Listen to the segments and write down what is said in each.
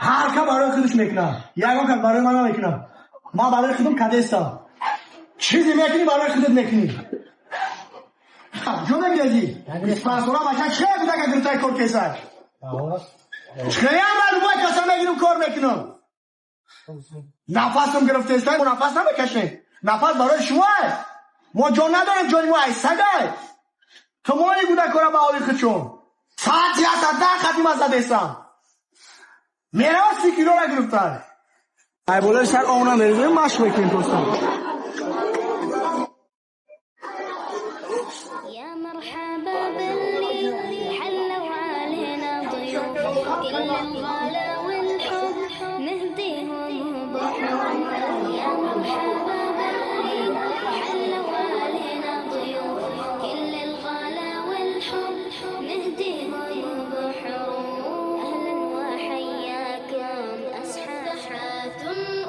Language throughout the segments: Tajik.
Ҳар ка барои худаш мекунад, ягон кас барои ман намекунад. Ман барои худам кадестам. Чизе мекунӣ, барои худат мекунӣ. Ҷо мегирезӣ? 25 сола бача чӣ будака гирифтаи кор кесай? Чихелиам ба любой каса мегирам, кор мекунам. Нафасам гирифтестай, нафас намекашем. Нафас барои шумо аст. Мо ҷон надорем, ҷони мо ай сагай. Ту мони кӯдакора ба ҳоли худшон. Саати 1 да хатима задестам. Мерава, 30 килора гирифтай. Ай болои сар овна мерезем, машқ мекунем просто. يا مرحبا باللي حلوا علينا ضيوف، كل الغلا والحب نهديهم بحور. يا مرحبا باللي حلوا علينا ضيوف، كل الغلا والحب نهديهم بحور. أهلا وحياكم أصحاب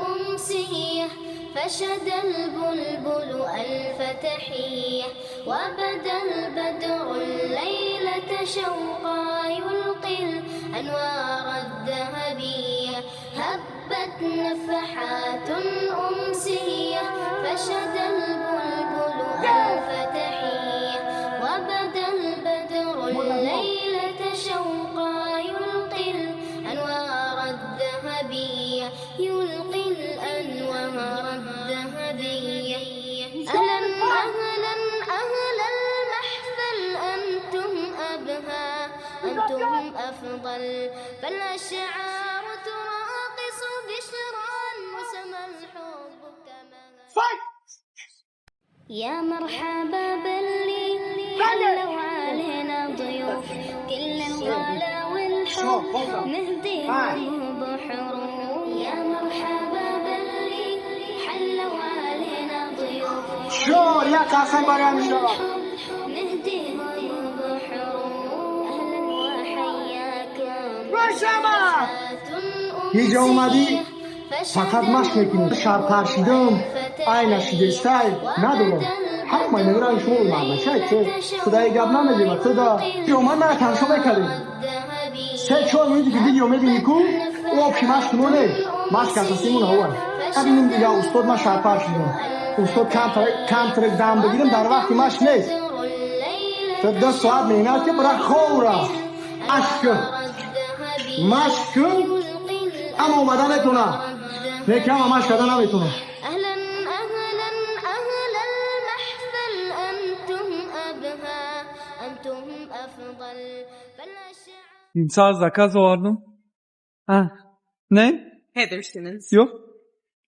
أمسية، فشد البلبل ألف تحية، وبدا البدر الليلة شوقا يلقي الأنوار الذهبية. هبت نفحات أمسية، فشد البلبل ألف تحية، وبدا البدر الليلة شوقا يلقي الأنوار الذهبية، يلقي الأنوار الذهبية. أهلا أهلا أهل المحفل، أنتم أبهى، أنتم أفضل، فالأشعار تراقص بشرا وسما الحب كما. يا مرحبا باللي حلوا علينا ضيوف، كل الغلا والحب نهديهم بحروف. يا مرحبا باللي حلوا علينا ضيوف، Чор як қасам барои ҳамишава. نهديهم بحروف. أهلا وحياكم. Бошама! Ҳиҷа омадӣ, фақат машқ мекунӣ. Шабтар шидам, ай нашидестай, надорам. Ҳамаи мегӯрам, шумо мардачай, ту худаи гап намезеба, ту да. Омад, мара тамошо мекардем. 3-4 минути ки видео мебинӣ ку, общий машқ мо не. Машқ асосимон ҳова. Бинем дига, устод, ман шабпар шидам. Устод, камтарек дам бигирем, дар вақти машқ нест. Ту 2 соат меҳнат ки бира ховра. Машқ кун. Машқ кун, ама омада метавонам. Лекин ҳама машқ карда наметавонам. أهلا أهلا أهل المحفل، أنتم أبهى، أنتم أفضل، فالأشعار Ним заказ овардам. А, не? Heather Simmons. Ё?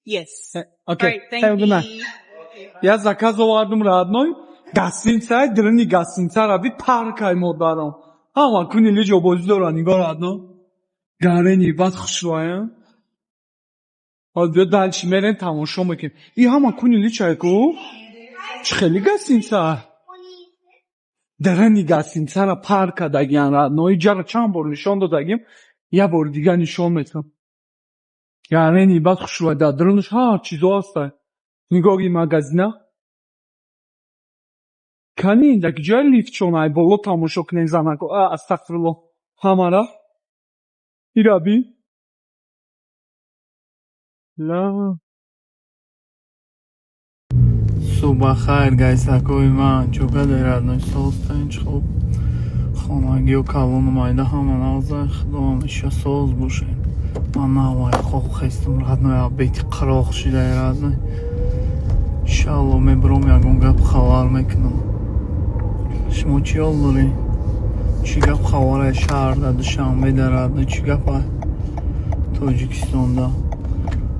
Yes. Okay. All right, thank Have a good night. you. Я заказ овардам, родной. Гостиницаи дирини гостиницара би паркай модарам. Ҳама куни лиҷо бозӣ дора, нигоҳ, родной. Гарени бад хушроям. Ҳол биё, дальше мерем, тамошо мекунем. И ҳама куни личай ку? Чӣ хели гостиница? Дарани гостиницара парка дагиян, родной. Ҷара чанд бор нишон додагим. Я бори дига нишон метам. Гарени бад хушрӯй, дар дарунаш ҳар чизо ҳастай. Нигоҳи магазина. Кани дар ҷои лифтшон ай боло тамошо кунем занако. А, астағфируллоҳ. Ҳамара. Ира би. Ла. Субҳ гайсакои ман, чӯкадай, родной, созтаин? Хуб, хонагиё, калону майда, ҳама нағзай, худо ҳамеша соз бошед. Ман навай хоб хестам, родной, бети қироқ шидай, родной. Иншалло, мебуром, ягон гап хабар мекунам. Шумо чӣ ҳол доред? Чӣ гап хабарай шаҳрда, Душанбеда, родной? Чӣ гапай Тоҷикистонда?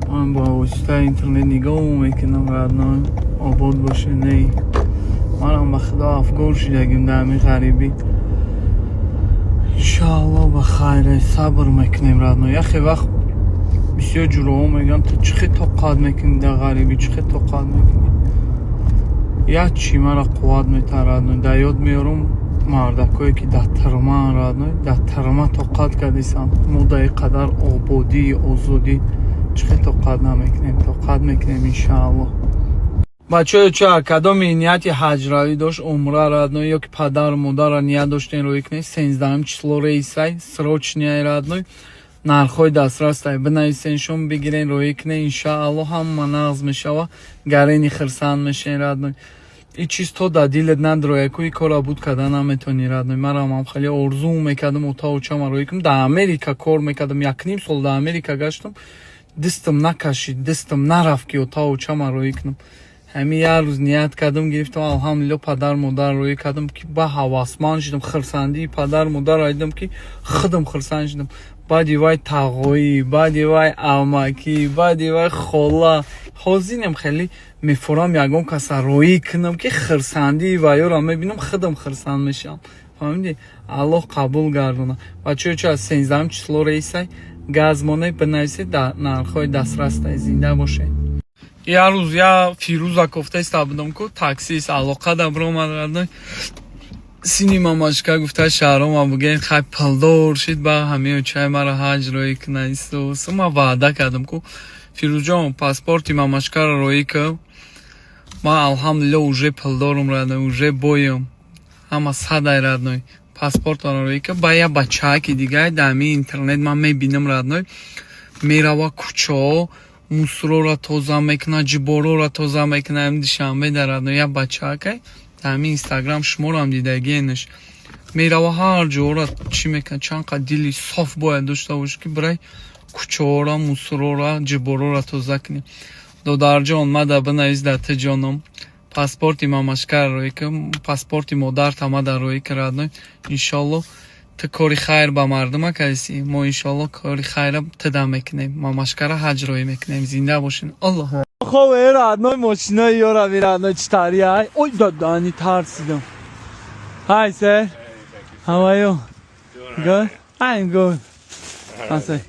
Ман бо воситаи интернет нигоҳ мекунам, родной. Обод боше. Ней, манам ба худо афгор шидагим дар ҳамин ғарибӣ. Иншоалло, ба хайре, сабр мекунем, родной. Яхе вақт бисёр ҷуроҳо мегӯянд: «Ту чӣ хел тоқат мекунӣ дар ғарибӣ, чӣ хел тоқат мекунӣ?» Як чӣ мара қувват метаҳад, родной. Дар ёд меорам мардакое ки дар тюрьмаан, родной, дар тюрьма тоқат кардисанд. Мо дар ин қадар ободии озодӣ чӣ хел тоқат намекунем? Тоқат мекунем, иншоалло. Бачаё, ча кадоми нияти ҳаҷравӣ дошт, умра, родной, ё ки падару модарро ният доштен рӯй кунед, 13-ум число рейсай срочный, родной. Нархҳои дастрастай, бинависен, шум бигирен, роӣ кунен, иншаалло ҳама нағз мешава, гарени хирсанд мешен, родной. И чиз то да дилет надроя ку, и кора буд карда наметонӣ, родной. Марам ҳам хеле орзу мекардам ота очама роӣ кунам. Дар Америка кор мекардам, 1,5 сол дар Америка гаштам, дастам накашид, дастам нарафт, ки ота очама роӣ кунам. Ҳамин як рӯз ният кардам, гирифтам, алҳамдулилло, падар модар роӣ кардам, ки ба ҳавасманд шудам, хирсандии падар модар дидам, ки худам хирсанд шудам. Баъди вай тағоӣ, баъди вай амакӣ, баъди вай хола. Ҳозирам хеле мефорам ягон каса роӣ кунам, ки хирсандии ваёро мебинам, худам хирсанд мешавам, фаҳмидӣ? Аллоҳ қабул гардона. Бачаҳо, чо аз 13-ум число рейсай газ моне, бинависед, нархҳои дастрастай. Зинда бошед. Як рӯз я Фирӯза кофтаиста будам ку, таксист алоқа да биромад, родной. Сини мамашка гуфта, шаҳрома буген, хай, пулдор шид, ба ҳамин очаи мара ҳаҷ роӣ куна. Истосу ма ваъда кардам ку: «Фирӯзҷон, паспорти мамашкаро роӣ кун». Ман, алҳамдулилло, уже пулдорум, родной, уже боем, ҳама садай, родной. Паспортро роӣ кун. Ба я бачааки дигар дар ҳамин интернет ман мебинам, родной, мерава кӯчаҳо, мусорора тоза мекунад, ҷиборора тоза мекунад. Ҳамин Душанбе дар, родной, як бачаакай дар ҳамин Инстаграм, шуморам дидагиенаш, мерава ҳар ҷоора чӣ мекунад. Чанд қад дили соф бояд дошта бошӣ, ки бирай кӯчаҳора, мусорора, ҷиборора тоза кунӣ. Додарҷон, мада бинавис, дар ту ҷоном, паспорти мамашкара роӣ кун, паспорти модарта мада роӣ кун, родной. Иншоалло, ту кори хайр ба мардума кардисӣ, мо, иншоалло, кори хайра туда мекунем, мамашкара ҳаҷ роӣ мекунем. Зинда бошин, Аллоҳ. Хоб, родной, мошинаи ёра би, родной, читари ай. Ой, дадани, тарсидам. Hi sir. How are you? Good? I'm good. I say.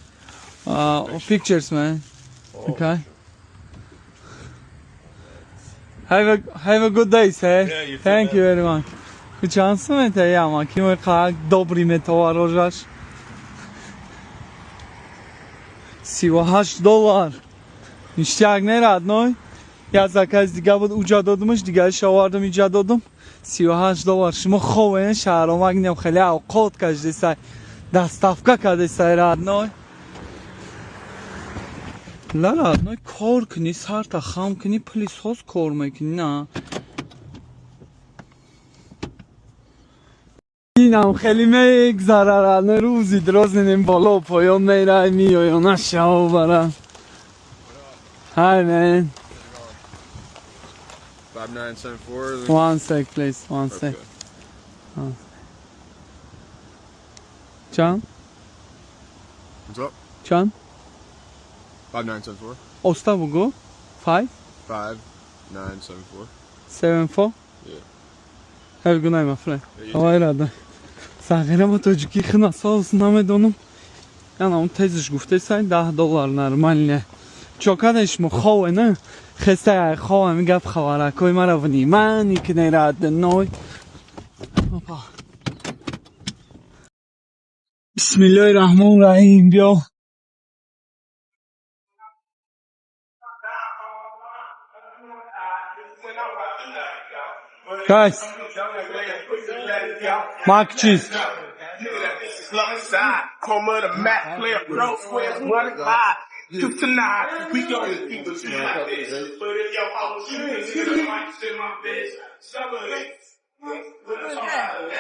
Pictures, man. Okay. Have a good day, sir. Yeah, you too, Thank man. you very much. Кучансумете яма, ки мой қак добрый метоварожаш. 38 доллар. Ништяк, не, родной? Я заказ дига буд, уҷа додумаш, дигариш овардам, иҷа додум. 38 доллар. Шумо ховен, шаҳромак нем, хеле авқот кашдесай. Доставка кардесай, родной. Ла, родной, кор кунӣ, сарта хам кунӣ, пули соз кор мекунӣ, на. Инам хеле мегзара, родной, рӯзи дроз нинем боло поён мерай, миёё нашав бара. Hi man. 5974. One sec, please. One sec. Okay. Чанд? What's up? Чанд? 5974. Оста бугу. 5 5974. 7 4. Yeah. Have a good night, my friend. Yeah, you too. Ой, родной. Сағира ма тоҷикӣ хина соз намедонам. Яна он тезиш гуфтесай, 10 доллар нормально. Чо кадан шумо, хове, на? Хеста хова ми гап хаваракои мара внимание кунед, родной. Опа. Бисмиллоҳи раҳмони раҳим, биё. Guys. Mac cheese. Home of the Mac player, pro squares, 1 5. Tonight, we gonna keep it to my bitch. But if your hoes in my bitch, some of it.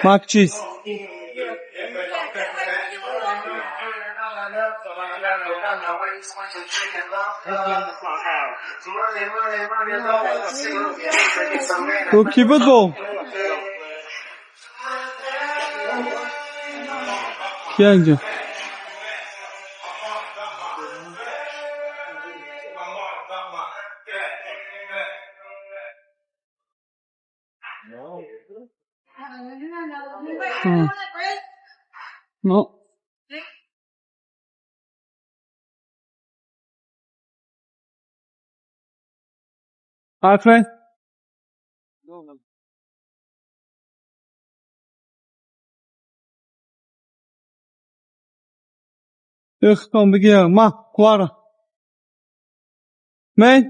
Mac cheese. Ту кӣ буд бо? Ки инҷо? No. Hi, friend. Ихтон бигир, ма, куара. Man.